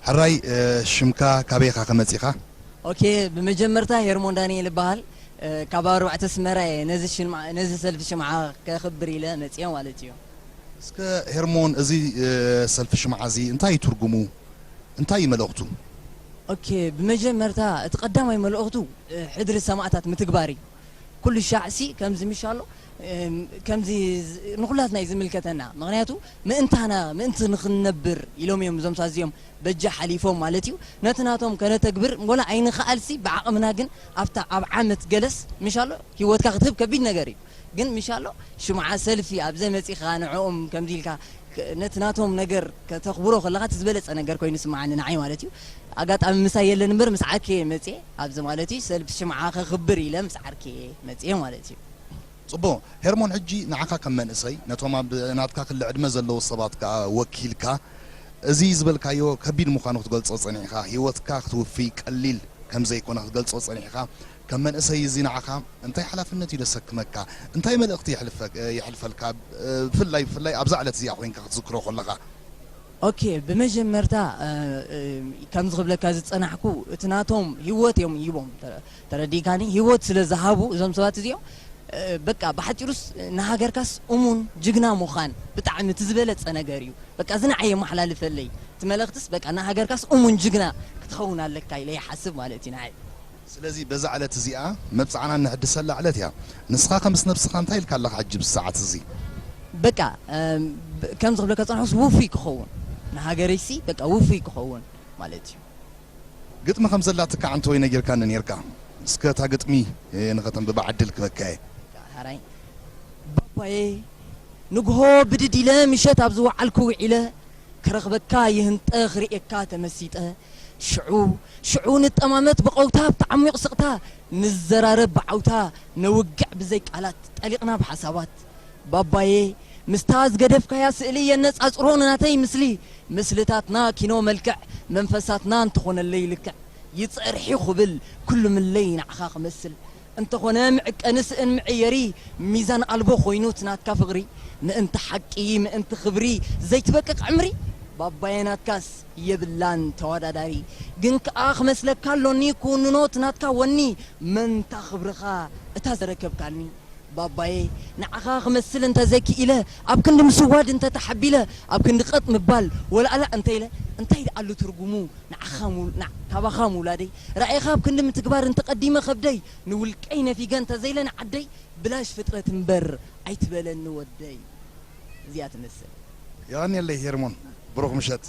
ሕራይ፣ እ፣ ሽምካ ካበይ ኢኻ ከመጺኻ? ኦኬ፣ ብመጀመርታ ሄርሞን ዳንኤል እበሃል። እ፣ ካብ ኣርባዕተ ኣስመራ እየ ነዚ ሽልማ-፣ ነዚ ሰልፊ ሽምዓ ከኽብር ኢለ መጽየ ማለት እዩ። እስከ ሄርሞን፣ እዚ፣ እ፣ ሰልፊ ሽምዓ እዚ እንታይ እዩ ትርጉሙ? እንታይ እዩ መልእኽቱ? ኦኬ፣ ብመጀመርታ እቲ ቀዳማይ መልእኽቱ፣ እ፣ ሕድሪ ሰማእታት ምትግባር እዩ። ኩሉ ሻዕሲ ከምዚ ምሻሎ፣ እም፣ ከምዚ ዝ-፣ ንኹላትና እዩ ዝምልከተና። ምኽንያቱ ምእንታና፣ ምእንቲ ንኽንነብር ኢሎም እዮም እዞም ሳዚኦም በጃ ሓሊፎም ማለት እዩ። ነቲ ናቶም ከነተግብር ወላ ኣይንኽኣልሲ፣ ብዓቕምና ግን ኣብታ ኣብ ዓመት ገለስ ምሻሎ ህይወትካ ክትህብ ከቢድ ነገር እዩ። ግን ምሻሎ ሽምዓ ሰልፊ ኣብዘ መጺኻ ንዕኦም ከምዚ ኢልካ ክ-፣ ነቲ ናቶም ነገር ከተኽብሮ ከለኻ እቲ ዝበለጸ ነገር ኮይኑ ይስምዓኒ ንዓይ ማለት እዩ። ኣጋጣሚ ምሳይ የለን እምበር ምስ ዓርከየ መጽየ ኣብዚ ማለት እዩ ሰልፊ ሽምዓ ከኽብር ኢለ ምስ ዓርከየ መጽየ ማለት እዩ። ጽቡቕ። ሄርሞን፣ ሕጂ ንዓኻ ከም መንእሰይ፣ ነቶም ኣብ ናትካ ክሊ ዕድመ ዘለዉ ሰባት ከኣ ወኪልካ፣ እዚ ዝበልካዮ ከቢድ ምዃኑ ክትገልጾ ጸኒሕኻ፣ ህይወትካ ክትውፊ ቀሊል ከም ዘይኮነ ክትገልጾ ጸኒሕኻ፣ ከም መንእሰይ እዚ ንዓኻ እንታይ ሓላፍነት እዩ ዘሰክመካ? እንታይ መልእኽቲ የሕልፈ-፣ የሕልፈልካ? ብፍላይ፣ ብፍላይ ኣብዛ ዕለት እዚኣ ኮይንካ ክትዝክሮ ከለኻ። ኦኬ፣ ብመጀመርታ፣ እ፣ እ፣ ከምዚ ክብለካ ዝጸናሕኩ፣ እቲ ናቶም ህይወት እዮም ሂቦም። ተረ-፣ ተረዲእካኒ? ህይወት ስለ ዝሃቡ እዞም ሰባት እዚኦም፣ እ፣ በቃ ብሓጺሩስ ንሃገርካስ እሙን ጅግና ምዃን ብጣዕሚ እቲ ዝበለጸ ነገር እዩ። በቃ እዚ ንዓይ የመሓላልፈለይ። እቲ መልእኽትስ በቃ ንሃገርካስ እሙን ጅግና ክትኸውን ኣለካ ኢለ ይሓስብ ማለት እዩ ንዓይ። ስለዚ በዛ ዕለት እዚኣ መብጽዓና እነሕድሰላ ዕለት እያ። ንስኻ ከምስ ነብስኻ እንታይ ኢልካ ኣለኻ ሕጂ ብዚ ሰዓት እዚ? በቃ፣ እም፣ ብ-፣ ከምዚ ክብለካ ዝጸናሕኩስ ውፉይ ክኸውን፣ ንሃገረይሲ በቃ ውፉይ ክኸውን ማለት እዩ። ግጥሚ ከም ዘላትካ ዓንተወይ ነጊርካኒ ኔርካ። እስከ እታ ግጥሚ፣ እ፣ ንኸተንብባ ዕድል ክበካ እየ። ሕራይ ባባየ ንግሆ ብድድ ኢለ ምሸት ኣብ ዝወዓልኩ ውዒለ ክረኽበካ ይህንጠ ክርእየካ ተመሲጠ ሽዑ ሽዑ ንጠማመት ብቐውታ ብተዓሚቕ ስቕታ ንዘራረብ ብዓውታ ነውግዕ ብዘይ ቃላት ጠሊቕና ብሓሳባት ባባየ ምስታ ዝገደፍካያ ስእሊ የነጻጽሮ ንናተይ ምስሊ ምስልታትና ኪኖ መልክዕ መንፈሳትና እንተኾነለይ ልክዕ ይጸርሒ ኹብል ኩሉ ምለይ ንዓኻ ክመስል እንተኾነ ምዕቀኒ ስእን ምዕየሪ ሚዛን ኣልቦ ኮይኑ እቲ ናትካ ፍቕሪ ምእንቲ ሓቂ ምእንቲ ክብሪ ዘይትበቅቕ ዕምሪ ባባየ ናትካስ የብላን ተወዳዳሪ ግን ከኣ ክመስለካ ኣሎኒ ክውንኖ እቲ ናትካ ወኒ መንታ ክብርኻ እታ ዘረከብካኒ ባባየ ንዓኻ ክመስል እንተዘይክኢለ ኣብ ክንዲ ምስዋድ እንተተሓቢለ ኣብ ክንዲ ቀጥ ምባል ወላእላ እንተኢለ እንታይ ደኣሉ ትርጉሙ ንዓኻ ምው- ንዓ- ካባኻ ምውላደይ ራእይኻ ኣብ ክንዲ ምትግባር እንተቐዲመ ከብደይ ንውልቀይ ነፊገ እንተዘይለ ንዓደይ ብላሽ ፍጥረት እምበር ኣይትበለኒ ወደይ እዚኣ ትመስል የቐንየለይ ሄርሞን ብሩኽ ምሸት